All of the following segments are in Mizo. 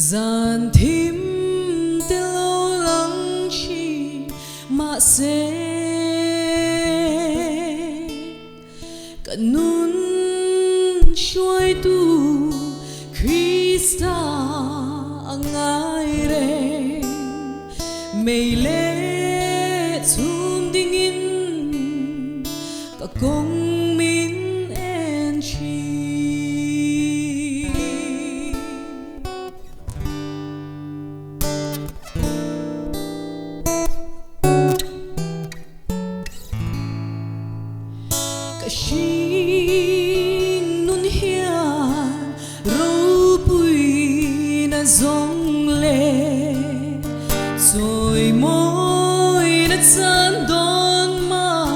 Zan thim te lo lang thin mahse ka nun hruaitu Krista a ngai reng. Mei leh chhum dingin ka kawng min en thin. Ka hring nun hian ropuina zawng leh chawimawina chan dawn mah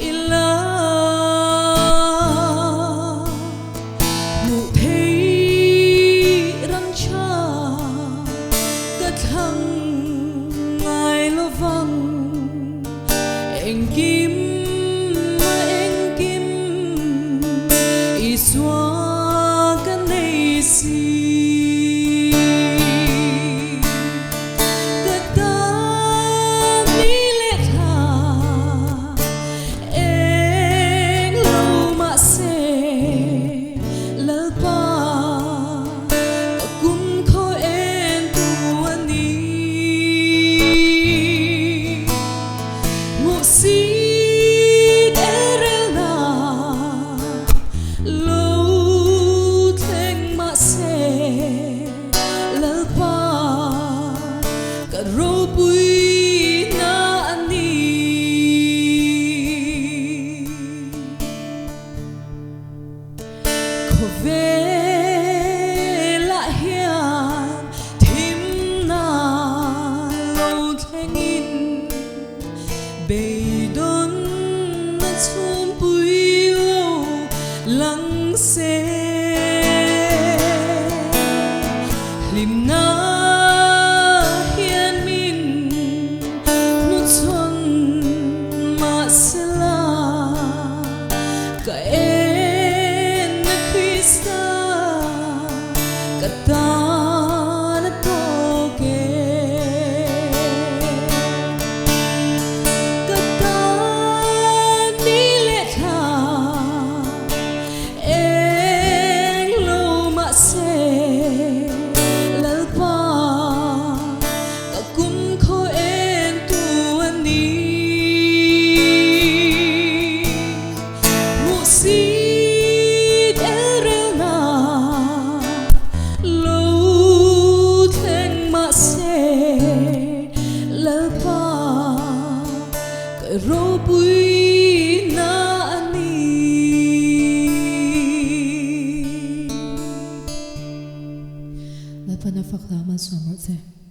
ila. Hmuh theih ram tha ka thlang ngai lovang, engkim a engkim Isua ka nei si. Ka tan ni leh thla. Eng lo mahse Lalpa ka kum khaw en tu a ni. Hmuhsit erelna lo thleng mahse Lalpa ka ropuina a ni. Khawvelah hian thimna lo thlengin beidawnna chhungpui lo lang se.